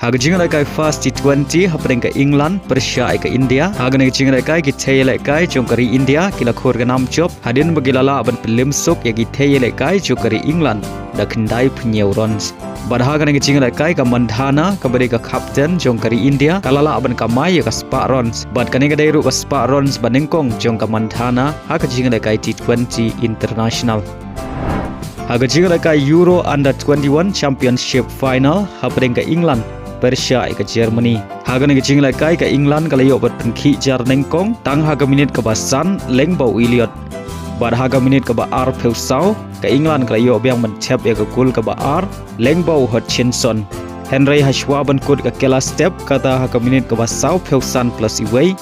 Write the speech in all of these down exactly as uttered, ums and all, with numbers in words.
Ha ka jingïalehkai first T twenty hapdeng ka England pyrshah ïa ka India, ha kane ka jingïalehkai ki thei ïalehkai jong ka ri India ki la khur ka nam jop hadien ba ki la lah ban pynliem suk ïa ki thei ïalehkai jong ka ri England da khyndai phew hynñiew runs. Bad ha kane ka jingïalehkai ka Mandhana kaba dei ka captain jong ka ri India ka la lah ban kamai ïa ka spah runs. Bad kane ka dei ruh ka spah runs banyngkong jong ka Mandhana ha ka jingïalehkai T twenty international. Ha ka jingïalehkai Euro Under twenty-one Championship Final hapdeng ka England pyrshah ïa ka Germany. Ha kane ka jingïalehkai ka England ka la ïoh ban pynkhih jar nyngkong tang ha ka minit kaba san lyngba u Elliot. Bad ha ka minit kaba arphew saw ka England ka la ïoh biang ban thep ïa ka gol kaba ar lyngba u Hutchinson. Hynrei hashwa ban kut ka kylla step kata ha ka minit kaba sawphew san plus iwei,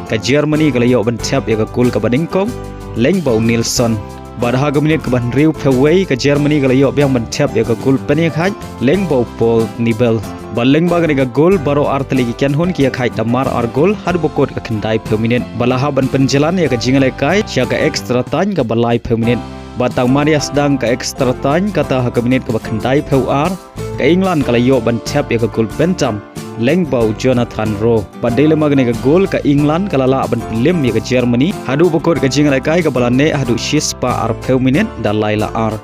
ka Germany ka la ïoh ban thep ïa ka gol kaba nyngkong lyngba u Nilsson. Bad ha ka minit kaba hynriewphew wei ka Germany ka la ïoh biang ban thep ïa ka gol pynïakhait lyngba u Paul Nibel. Bad lyngba kane ka gol baroh artylli ki kynhun ki ïakhait da mar ar gol haduh ba kut ka khyndaiphew minit. Bad la hap ban pynjlan ïa ka jingïalehkai sha ka extra time kaba laiphew minit. Bad tang mar ïa sdang ka extra time kata ha ka minit kaba khyndaiphew ar, ka England ka la ïoh ban thep ïa ka gol pyntam lyngba u Jonathan Rowe. Bad dei lyngba kane ka gol ka England ka la lah ban pynliem ïa ka Germany haduh ba kut ka jingïalehkai kaba la neh haduh shispah arphew minit da lai la ar.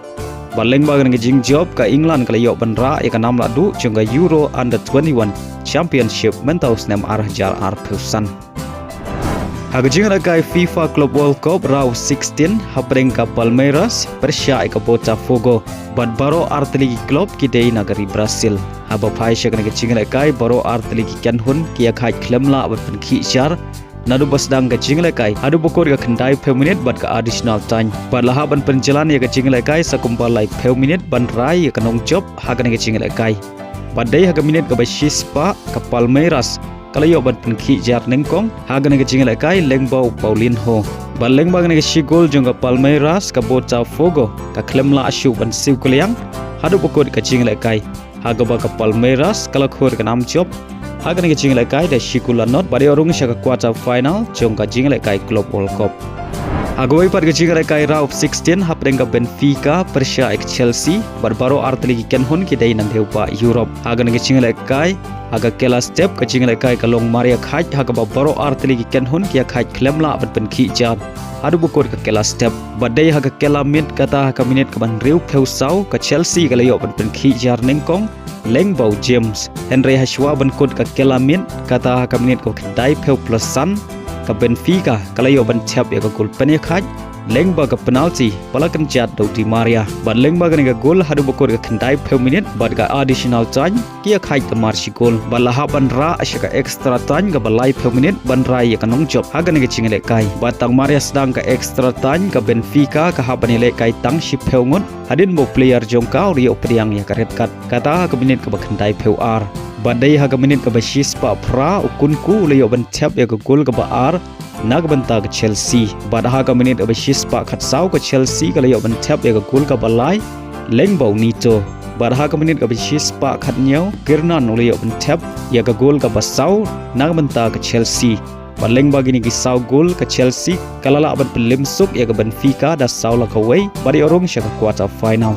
Bad lyngba kane ka jingjop ka England ka la ïoh ban rah ïa ka nam lahduh jong ka Euro Under twenty-one Championship mynta u snem ar hajar arphew san. Ha ka jingïalehkai FIFA Club World Cup Round sixteen hapdeng ka Palmeiras pyrshah ïa ka Botafogo. Bad baroh artylli ki club ki dei na ka ri Brazil. Haba phai sha kane ka jingïalehkai baroh artylli ki kynhun ki ïakhait khlem lah ban pynkhih jar naduh ba sdang ka jingïalehkai haduh ba kut ka khyndaiphew minit bad ka additional time. Bad la hap ban pynjlan ïa ka jingïalehkai sa kumba laiphew minit ban rai ïa ka nongjop ha kane ka jingïalehkai. Bad dei ha ka minit kaba shispah ka Palmeiras ka la ïoh ban pynkhih jar nyngkong ha kane ka jingïalehkai lyngba u Paulinho. Bad lyngba kane ka shi gol jong ka Palmeiras ka Botafogo ka khlem lah shuh ban siew kylliang haduh ba kut ka jingïalehkai. Ha kaba ka Palmeiras ka la khur ka nam jop ha kane ka jingïalehkai da shi gol la nod bad ïoh rung sha ka quarter final jong ka jingïalehkai Club World Cup. Ha kawei pat ka jingïalehkai Round sixteen hapdeng ka Benfica pyrshah ïa ka Chelsea bad baroh artylli ki kynhun ki dei na dewbah Europe. Ha kane ka jingïalehkai ha ka kylla step ka jingïalehkai ka long mar ïakhait ha kaba baroh artylli ki kynhun ki ïakhait khlem lah ban pynkhih jar haduh ba kut ka kylla step. Bad dei ha ka kylla miet kata ha ka minit kaba hynriewphew saw ka Chelsea ka la ïoh ban pynkhih jar nyngkong lyngba u James. Hynrei hashwa ban kut ka kylla miet kata ha ka minit kaba khyndaiphew plus san ka Benfica ka la ïoh ban thep ïa ka gol pynïakhait lyngba ka penalty ba la kynjat da u Di Maria. Bad lyngba kane ka gol haduh ba kut ka khyndaiphew minit bad ka additional time ki ïakhait da mar shi gol. Bad la hap ban rah sha ka extra time kaba laiphew minit ban rai ïa ka nongjop ha kane ka jingïalehkai. Bad tang mar ïa sdang ka extra time ka Benfica ka hap ban ïalehkai tang shiphew ngut hadien ba u player jong ka u la ïoh pdiang ïa ka red card. Kata ha ka minit kaba khyndaiphew ar. Bad dei ha ka minit kaba shispah phra u Nkunku u la ïoh ban thep ïa ka gol kaba ar na ka bynta ka Chelsea. Bad ha ka minit kaba shispah khatsaw ka Chelsea ka la ïoh ban thep ïa ka gol kaba lai lyngba u Neto. Bad ha ka minit kaba shispah khathynñiew Gernan u la ïoh ban thep ïa ka gol kaba saw na ka bynta ka Chelsea. Bad lyngba kine ki saw gol ka Chelsea ka la lah ban pynliem suk ïa ka Benfica da saw la kawei bad ïoh rung sha ka quarter final.